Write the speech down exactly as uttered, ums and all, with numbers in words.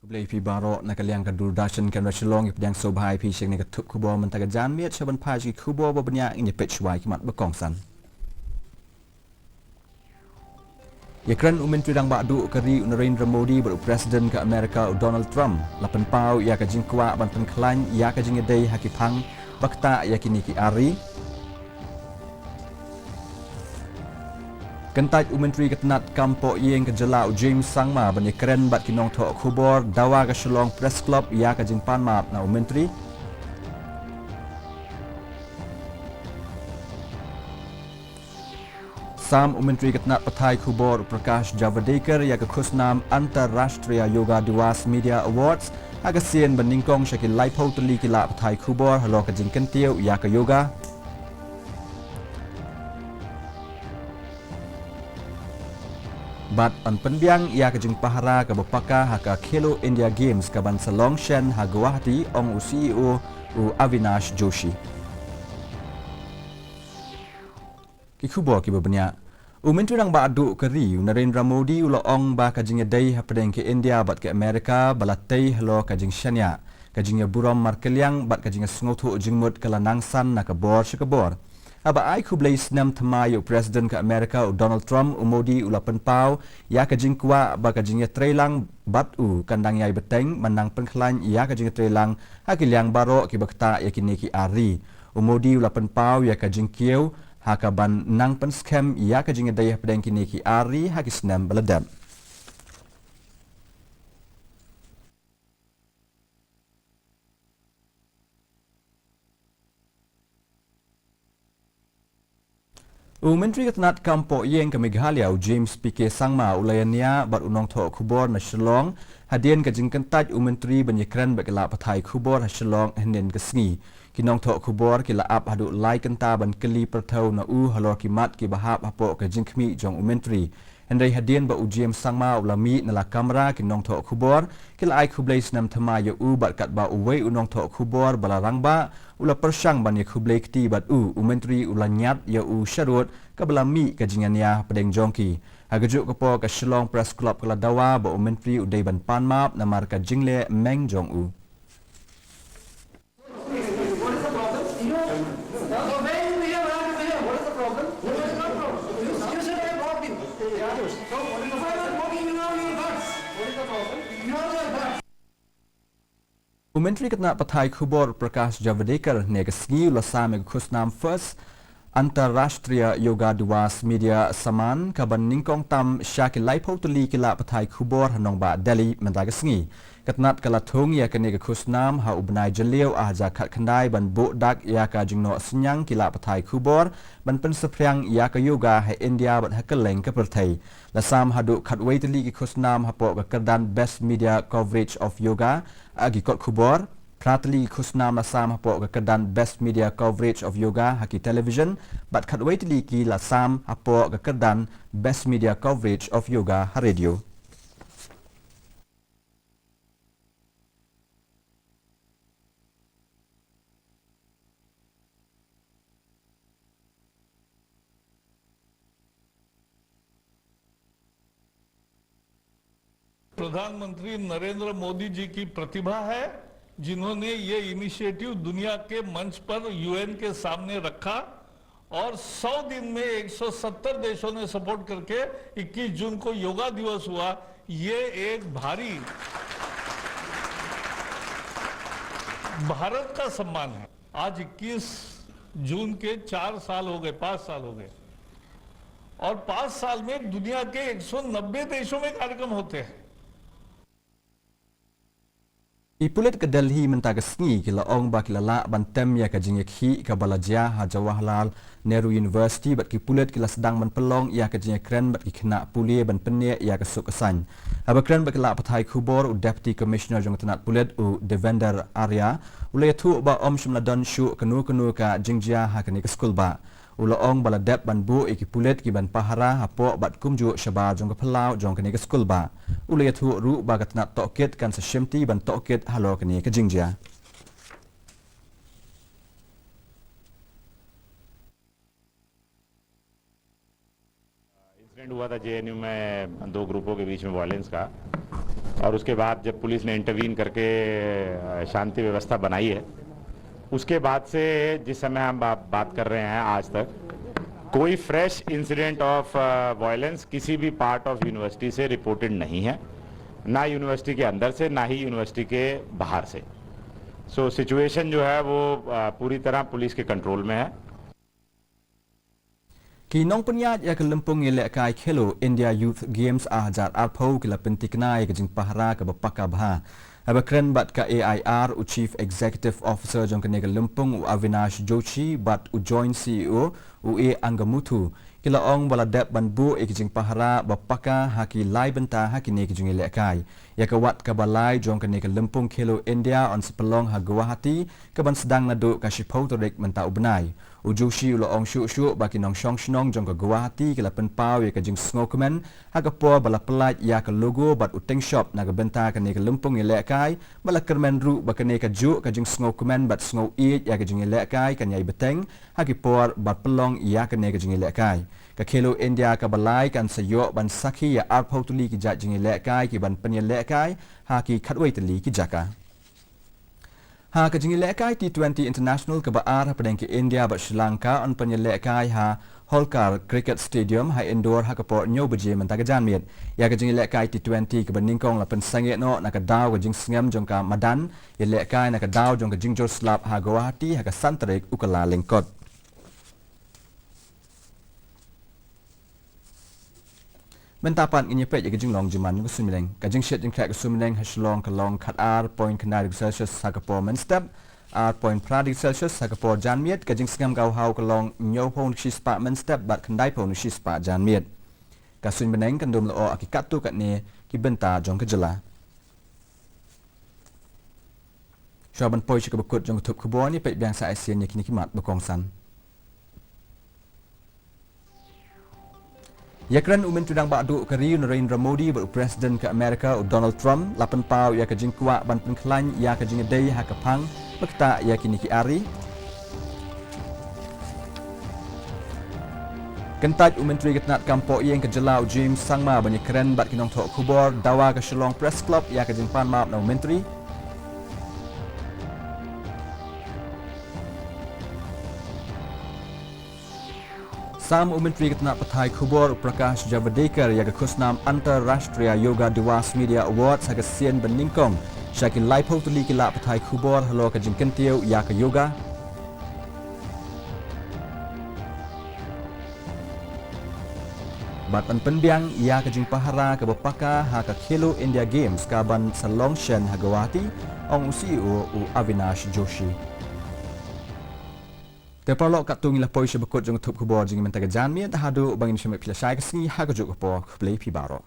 Khublei phi baroh. Na ka liang ka Doordarshan Canberra Shillong, ïa pdiang sngewbha ïa phi sha kane ka thup khubor mynta ka janmiet. Sha ban phai sha ki khubor ba bniah, ngin ïa peit shuwa ïa ki mat ba kongsan. Ïakren u Myntri Rangbah Duh ka ri u Narendra Modi bad u President ka Amerika u Donald Trump, la pynpaw ïa ka jingkwah ban pynkhlaiñ ïa ka jingïadei ha ki phang ba ktah ïa kine ki ar ri. Kyntait u Myntri ka tnat kam poh ïing ka jylla u James Sangma ban ïakren bad ki nongthoh khubor, dawa ka Shillong Press Club ïa ka jingpanmap na u Myntri. Sam u Myntri ka tnat pathai khubor u Prakash Javadekar ïa ka khusnam Antarrashtriya Yoga Diwas Media Awards, ha ka sien ba nyngkong sha ki laiphew tylli ki lad pathai khubor halor ka jingkyntiew ïa ka yoga. Bad yn pynbiang ïa ka jingpahara kaba paka ha ka Khelo India Games kaban sa long shen ha Guwahati, ong u C E O u Avinash Joshi. Ki khubor kiba bniah. U Myntri Rangbah Duh ka ri u Narendra Modi u la ong ba ka jingïadei hapdeng ka India bad ka Amerika ba la tei halor ka jingshaniah, ka jingïaburom markylliang bad ka jingïasngewthuh jingmut ka la nangsan na ka bor sha ka bor. Haba ai khublei snem thymmai ïa u President ka Amerika u Donald Trump, u Modi u la pynpaw ïa ka jingkwah ba ka jingïatreilang bad u kan dang ïai bteng ban nang pynkhlaiñ ïa ka jingïatreilang ha ki liang baroh kiba ktah ïa kine ki ar ri. U Modi u la pynpaw ïa ka jingkiew ha kaban nang pynskhem ïa ka jingïadei hapdeng kine ki ar ri ha ki snem ba la dep. U Myntri ka tnat kam poh ïing ka Meghalaya u James P K Sangma u la ïania bad u nongthoh khubor na Shillong hadien ka jingkyntait u Myntri ban ïakren bad ki lad pathai khubor ha Shillong hynnin ka sngi. Ki nongthoh khubor ki la ap haduh lai kynta ban kylli pyrthew na u halor ki mat kiba hap hapoh ka jingkhmih jong u Myntri. Hynrei hadien ba u James Sangma u la mih na la kamra ki nongthoh khubor, ki la ai khublei snem thymmai ïa u bad katba uwei u nongthoh khubor ba la rangbah u la pyrshang ban ïakhublei kti bad u, u Myntri u la ñiad ïa u sharud kaba la mih ka jingïania hapdeng jong ki. Ha kajuh ka por ka Shillong Press Club ka la dawa ba u Myntri u dei ban pan map namar ka jingleh meng jong u. What is the problem? You know, uh, when we have had, we have, what is the problem? There is no problem. You, you said I blocked you. Yeah. So, what is the problem? If I was blocking you now, you're gone. What is the problem? Now you're gone. U Myntri ka tnat pathai khubor Prakash Javadekar hynne ka sngi u la sam ïa ka khusnam First Antarrashtriya Yoga Diwas Media Samman kaban nyngkong tam sha ki laiphew tylli ki lad pathai khubor ha nongbah Delhi mynta ka sngi. Ka tnat ka la thung ïa kane ka khusnam ha u bnai Jylliew ar hajar khatkhyndai ban buh dak ïa ka jingnoh synñiang ki lad pathai khubor ban pynsaphriang ïa ka yoga ha India bad ha kylleng ka pyrthei. La sam haduh khatwei tylli ki khusnam hapoh ka kyrdan Best Media Coverage of Yoga ha ki kot khubor. Phra tylli ki khusnam la sam hapoh ka kyrdan Best Media Coverage of Yoga ha ki television, bad khatwei tylli ki la sam hapoh ka kyrdan Best Media Coverage of Yoga ha radio. प्रधानमंत्री नरेंद्र मोदी जी की प्रतिभा है, जिन्होंने ये इनिशिएटिव दुनिया के मंच पर यूएन के सामने रखा और सौ दिन में एक सौ सत्तर देशों ने सपोर्ट करके इक्कीस जून को योगा दिवस हुआ। ये एक भारी भारत का सम्मान है। आज इक्कीस जून के चार साल हो गए, पाँच साल हो गए, और पाँच साल में दुनिया के एक सौ नब्बे देशों में कार्यक्रम होते हैं। Ki pulit ka Delhi mynta ka sngi ki la ong ba ki la lah ban tem ïa ka jingïakhih kaba la jia ha Jawaharlal Nehru University bad ki pulit ki la sdang ban pynlong ïa ka jingïakren bad ki khynnah pule ban pynneh ïa ka suk ka saiñ. Haba kren bad ki lad pathai khubor, u Deputy Commissioner jong ka tnat pulit u Devender Arya u la ïathuh ba ym shym la don shuh kano kano ka jingjia ha kane ka skulbah. U la ong ba la dep ban buh ïa ki pulit ki ban pahara hapoh bad kumjuh shabar jong ka phyllaw jong kane ka skulbah. U la ïathuh ruh ba ka tnat tohkit kan sa shimti ban tohkit halor kane ka jingjia. इंसिडेंट हुआ था जेएनयू में दो ग्रुपों के बीच में वायलेंस का। और उसके बाद जब पुलिस ने इंटरवीन करके शांति व्यवस्था बनाई है, उसके बाद से जिस समय हम बात कर रहे हैं आज तक, कोई फ्रेश इंसिडेंट ऑफ वायलेंस किसी भी पार्ट ऑफ यूनिवर्सिटी से रिपोर्टेड नहीं है, ना यूनिवर्सिटी के अंदर से, ना ही यूनिवर्सिटी के बाहर से। सो सिचुएशन जो है वो पूरी तरह पुलिस के कंट्रोल में है। Ki nongpynïaid ïa ka lympung ïalehkai Khelo India Youth Games ar hajar arphew ki la pyntikna ïa ka jingpahara kaba paka bha. Haba kren bad ka A I R, u Chief Executive Officer jong kane ka lympung, u Avinash Joshi, bad u Joint C E O, u A Angamuthu, ki la ong ba la dep ban buh ïa ka jingpahara ba paka ha ki lai bynta ha kine ki jingïalehkai. Ïa ka wat kaba lai jong kane ka lympung Khelo India yn sa pynlong ha Guwahati, kaban sdang naduh ka shiphew tarik mynta u bnai. U Joshi u la ong shuh shuh ba ki nongshong shnong jong ka Guwahati ki la pynpaw ïa ka jingsngewkmen ha ka por ba la pyllait ïa ka logo bad u tyngshop na ka bynta kane ka lympung ïalehkai, ba la kyrmen ruh ba kane kajuh ka jingsngewkmen bad sngew ïeit ïa ka jingïalehkai kan ïai bteng ha ki por ba pynlong ïa kane ka jingïalehkai. Ka Khelo India kaba lai kan sa ïoh ban sakhi ïa arphew tylli ki jait jingïalehkai ki ban pynïalehkai ha ki khatwei tylli ki jaka. Ha ka jingïalehkai T twenty International kaba ar hapdeng ka India bad Sri Lanka yn pynïalehkai ha Holkar Cricket Stadium ha Indore ha ka por hynñiew baje mynta ka janmiet. Ïa ka jingïalehkai T twenty kaba nyngkong la pynsangeh noh na ka daw ka jingsngem jong ka madan ïalehkai na ka daw jong ka jingjur slap ha Guwahati ha ka san tarik u Kyllalyngkot. Mynta pat ngin ïa peit ïa ka jinglong jingman jong ka suiñ bneng. Ka jingshit jingkhreh ka suiñ bneng ha Shillong ka long khatar point khyndai degree Celsius ha ka por mynstep, ar point phra degree Celsius ha ka por janmiet. Ka jingsngem ka haw ka long hynñiewphew degree shispah mynstep bad khyndaiphew degree shispah janmiet. Ka suiñ bneng kan dum lyoh ha ki katto katne ki bynta jong ka jylla. Shuwa ban poi sha kaba kut jong ka thup khubor, ngin ïa peit biang sa shisien ïa kine ki mat ba kongsan. Ïakren u Myntri Rangbah Duh ka ri u Narendra Modi bad u President ka Amerika u Donald Trump la pynpaw ïa ka jingkwah ban pynkhlaiñ ïa ka jingïadei ha ka phang ba ktah ïa kine ki ar ri. Kyntait u Myntri ka tnat kam poh ïing ka jylla u James Sangma ban ïakren bad ki nongthoh khubor, dawa ka Shillong Press Club ïa ka jingpan map na u Myntri. Sam u Myntri ka tnat pathai khubor u Prakash Javadekar ïa ka khusnam Antarrashtriya Yoga Diwas Media Awards ha ka sien ba nyngkong sha ki laiphew tylli ki lad pathai khubor halor ka jingkyntiew ïa ka yoga. Bad ban pynbiang ïa ka jingpahara kaba paka ha ka Khelo India Games kaban sa long shen ha Guwahati, ong u C E O u Avinash Joshi. Te paralok, katto ngi la poi sha ba kut jong ka thup khubor jong ngi mynta ka janmiet, haduh ba ngin sa mih phi lashai ka sngi ha kajuh ka por, khublei phi baroh.